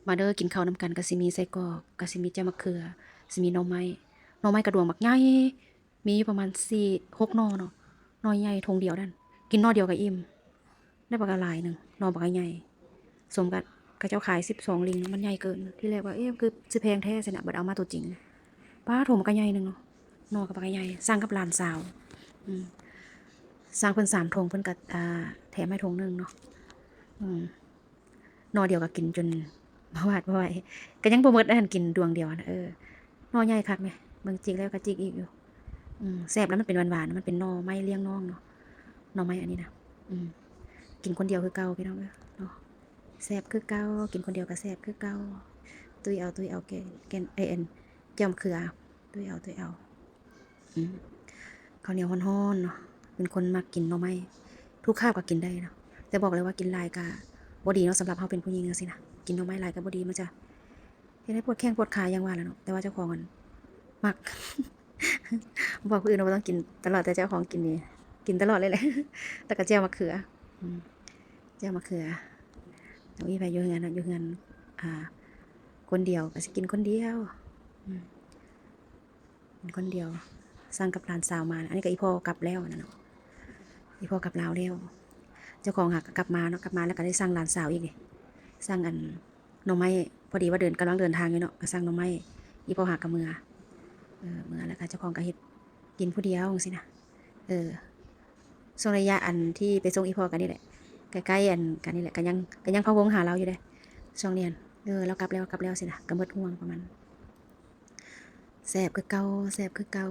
ມາເດີ ກິນເຂົ້ານຳກັນ ກະຊິມີໄສ້ກອກ ກະຊິມີແຈ່ວໝາກເຂືອ ຊິມີໜໍ່ໄມ້ ໜໍ່ໄມ້ກະດວງບັກໃຫຍ່ ມີຢູ່ປະມານສີ່ຫົກໜໍ່ເນາະ ໜໍ່ໃຫຍ່ຖົງດຽວນັ້ນ ກິນໜໍ່ດຽວກະອີ່ມ ໄດ້ບັກຫຼາຍໜຶ່ງ ໜໍ່ບັກໃຫຍ່ ສົມກັບເຂົາເຈົ້າຂາຍສິບສອງລິງ ມັນໃຫຍ່ເກີນ ທີແລກວ່າ ເອະ ຄືຊິແພງແທ້ຊັ້ນນະ ບັດເອົາມາໂຕຈິງ ປາດ ຖົງບັກໃຫຍ່ໜຶ່ງເນາະ ໜໍ່ກະບັກໃຫຍ່ ສັ່ງກັບຫຼານສາວ ອືມ ສັ່ງເພິ່ນສາມຖົງ ເພິ່ນກະ ອ່າ ແຖມໃຫ້ຖົງໜຶ່ງເນາະ ອືມ. ໜໍ່ດຽວກະກິນຈົນບໍ່ຫວາດບໍ່ໄຫວ ກະຍັງບໍ່ໝົດ ອັນນັ້ນກິນດວງດຽວຫັ້ນນະ ເອີ ໜໍ່ໃຫຍ່ຄັກແມະ ເບິ່ງຈິກແລ້ວກະຈິກອີກຢູ່ ອືມ ແຊບ ແລ້ວມັນເປັນຫວານໆ ມັນເປັນໜໍ່ໄມ້ລ້ຽງນ້ອງເນາະ ໜໍ່ໄມ້ອັນນີ້ນະ ອືມ ກິນຄົນດຽວຄືເກົ່າພີ່ນ້ອງເອີຍເນາະ ແຊບຄືເກົ່າ ກິນຄົນດຽວກະແຊບຄືເກົ່າ ຕຸ້ຍເອົາ ຕຸ້ຍເອົາ ແກງ ແກງ ເອີ ແຈ່ວມະເຂືອ ຕຸ້ຍເອົາ ຕຸ້ຍເອົາ. ອືມ ເຂົ້າໜຽວຮ້ອນໆເນາະ ເປັນຄົນມັກກິນໜໍ່ໄມ້ ທຸກຄາບກະກິນໄດ້ເນາະ ແຕ່ບອກເລີຍວ່າກິນຫຼາຍກະບໍ່ດີເນາະ ສຳລັບເຮົາເປັນຜູ້ຍິງຈັ່ງຊີ້ນະ ກິນໜໍ່ໄມ້ຫຼາຍກະບໍ່ດີ ມັນຈະເຮັດໃຫ້ປວດແຂ້ງປວດຂາ ຢ່າງວ່າແຫຼະເນາະ ແຕ່ວ່າເຈົ້າຂອງຫັ້ນມັກ ບອກຜູ້ອື່ນວ່າບໍ່ຕ້ອງກິນຕະຫຼອດ ແຕ່ເຈົ້າຂອງກິນນີ້ ກິນຕະຫຼອດເລີຍແຫຼະ ແລ້ວກະແຈ່ວໝາກເຂືອ ອືມ ແຈ່ວໝາກເຂືອ ບໍ່ມີໃຜຢູ່ເຮືອນເນາະ ຢູ່ເຮືອນ ອ່າ ຄົນດຽວກະຊິກິນຄົນດຽວ ອືມ. ກິນຄົນດຽວ ສັ່ງກັບຫຼານສາວມາ ອັນນີ້ກະອີ່ພໍ່ກັບແລ້ວຫັ້ນນະເນາະ ອີ່ພໍ່ກັບລາວແລ້ວ ເຈົ້າຂອງຫາກະກັບມາເນາະ ກັບມາແລ້ວກະໄດ້ສັ່ງຫຼານສາວອີກເດ ສັ່ງອັນໜໍ່ໄມ້ ພໍດີວ່າເດີນ ກຳລັງເດີນທາງຢູ່ເນາະ ກະສັ່ງໜໍ່ໄມ້ ອີ່ພໍ່ຫາກະເມືອ ເອີ ເມືອແລ້ວກະເຈົ້າຂອງກະເຮັດກິນຜູ້ດຽວຈັ່ງຊີ້ນະ ເອີ ຊ່ວງໄລຍະອັນທີ່ໄປສົ່ງອີ່ພໍ່ກະນີ້ແຫຼະ ໃກ້ໆ ອັນ ກະນີ້ແຫຼະ ກະຍັງ ກະຍັງພະວົງຫາລາວຢູ່ເດ ຊ່ວງນີ້ ເອີ ລາວກັບແລ້ວ ກັບແລ້ວຊີ້ນະ ກະໝົດຫ່ວງປະມານ ແຊບຄືເກົ່າ ແຊບຄືເກົ່າ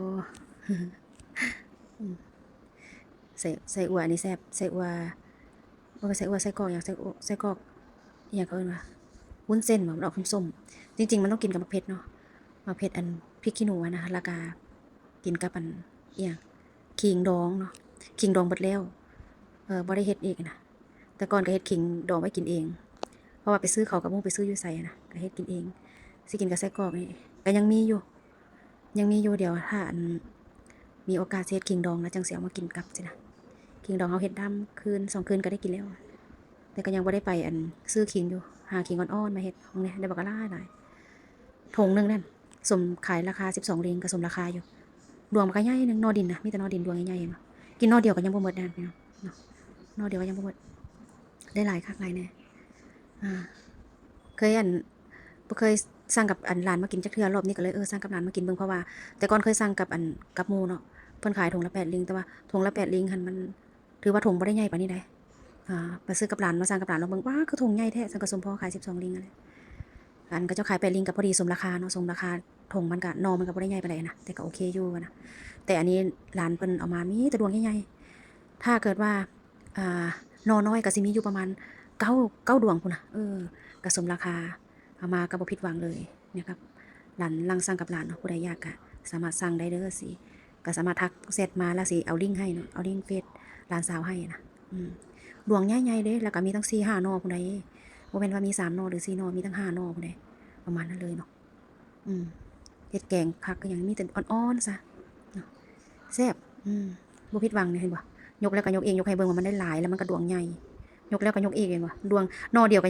ອືມ ໄສ້ ໄສ້ອົ່ວອັນນີ້ແຊບ ໄສ້ອົ່ວ ບໍ່ແມ່ນໄສ້ອົ່ວ ໄສ້ກອກຫຍັງ ໄສ້ອົ່ວ ໄສ້ກອກ ອີ່ຫຍັງເຂົາເອີ້ນວ່າ ວຸ້ນເສັ້ນບໍ ມັນອອກສົ້ມໆ ຈິງໆ ມັນຕ້ອງກິນກັບໝາກເຜັດເນາະ ໝາກເຜັດ ອັນ ພິກຂີ້ໜູຫັ້ນນະ ແລ້ວກະກິນກັບອັນ ອີ່ຫຍັງ ຂີງດອງເນາະ ຂີງດອງເບິດແລ້ວ ເອີ ບໍ່ໄດ້ເຮັດອີກນະ ແຕ່ກ່ອນກະເຮັດຂີງດອງໄວ້ກິນເອງ ເພາະວ່າໄປຊື້ເຂົ້າກັບໝູ່ ໄປຊື້ຢູ່ໃສຫັ້ນນະ ກະເຮັດກິນເອງ ຊິກິນກັບໄສ້ກອກນີ້ ກະຍັງມີຢູ່ ຍັງມີຢູ່ ດຽວຖ້າອັນ ມີໂອກາດຊິເຮັດຂີງດອງແລ້ວຈັ່ງຊິເອົາມາກິນກັບຊີ້ນະ ຂີງດອງເຮົາເຮັດດຳຄືນສອງຄືນກະໄດ້ກິນແລ້ວ ແຕ່ກະຍັງບໍ່ໄດ້ໄປອັນ ຊື້ຂີງຢູ່ ຫາຂີງອ່ອນໆມາເຮັດ ເບິ່ງແດ່ ໄດ້ບັກຫຼາຍໆ ຖົງໜຶ່ງນັ້ນ ສົມຂາຍລາຄາສິບສອງລິງ ກະສົມລາຄາຢູ່ ດວງມັນກະໃຫຍ່ໜຶ່ງ ໜໍ່ດິນນະ ມີແຕ່ໜໍ່ດິນດວງໃຫຍ່ໆ ເຫັນບໍ່ ກິນໜໍ່ດຽວກະຍັງບໍ່ໝົດເດ້ພີ່ນ້ອງເນາະ ໜໍ່ດຽວກະຍັງບໍ່ໝົດ ໄດ້ຫຼາຍຄັກຫຼາຍແນ່ ອ່າ ເຄີຍອັນ ບໍ່ເຄີຍສັ່ງກັບອັນຫຼານມາກິນຈັກເທື່ອ ລອບນີ້ກະເລີຍ ເອີ ສັ່ງກັບຫຼານມາກິນເບິ່ງ ເພາະວ່າແຕ່ກ່ອນເຄີຍສັ່ງກັບອັນ ກັບໝູ່ເນາະ ເພິ່ນຂາຍຖົງລະແປດລິງ ແຕ່ວ່າຖົງລະແປດລິງຫັ້ນມັນ ຖືວ່າຖົງບໍ່ໄດ້ໃຫຍ່ປານນີ້ໃດ ອ່າ ໄປຊື້ກັບຫຼານ ມາສັ່ງກັບຫຼານລອງເບິ່ງ ວ້າ ຄືຖົງໃຫຍ່ແທ້ ຊັ້ນກະສົມພໍຂາຍສິບສອງລິງຫັ້ນແຫຼະ ອັນເຂົາເຈົ້າຂາຍແປດລິງກະພໍດີສົມລາຄາເນາະ ສົມລາຄາຖົງມັນກະ ໜໍ່ມັນກະບໍ່ໄດ້ໃຫຍ່ປານໃດຫັ້ນນະ ແຕ່ກະໂອເຄຢູ່ຫັ້ນນະ ແຕ່ອັນນີ້ຫຼານເພິ່ນເອົາມາມີແຕ່ດວງໃຫຍ່ໆ ຖ້າເກີດວ່າ ອ່າ ໜໍ່ນ້ອຍກະຊິມີຢູ່ປະມານເກົ້າ ເກົ້າດວງພຸ້ນນະ ເອີ ກະສົມລາຄາ ເອົາມາກະບໍ່ຜິດຫວັງເລີຍນະຄັບ ຫຼານ ຫຼັງສັ່ງກັບຫຼານເນາະ ຜູ້ໃດຢາກກະສາມາດສັ່ງໄດ້ເດີ ຊິ ກະສາມາດທັກແຊັດມາ ລະຊິເອົາລິ້ງໃຫ້ເນາະ ເອົາລິ້ງເຟສຫຼານສາວໃຫ້ນະ ອືມ ດວງໃຫຍ່ໆເດ້ ລະກະມີຕັ້ງສີ່ຫ້າໜໍ່ພຸ້ນໃດ ບໍ່ແມ່ນວ່າມີສາມໜໍ່ ຫຼື ສີ່ໜໍ່ ມີຕັ້ງຫ້າໜໍ່ພຸ້ນໃດ ປະມານນັ້ນເລີຍເນາະ ອືມ ເຮັດແກງຜັກກະຫຍັງ ມີແຕ່ອ່ອນໆຊະ ເນາະ ແຊບ ອືມ ບໍ່ຜິດຫວັງນີ້ ເຫັນບໍ່ ຍົກແລ້ວກະຍົກເອງ ຍົກໃຫ້ເບິ່ງວ່າມັນໄດ້ຫຼາຍ ລະມັນກະດວງໃຫຍ່ ຍົກແລ້ວກະຍົກອີກ ເຫັນບໍ່ ດວງໜໍ່ດຽວກະຍັງ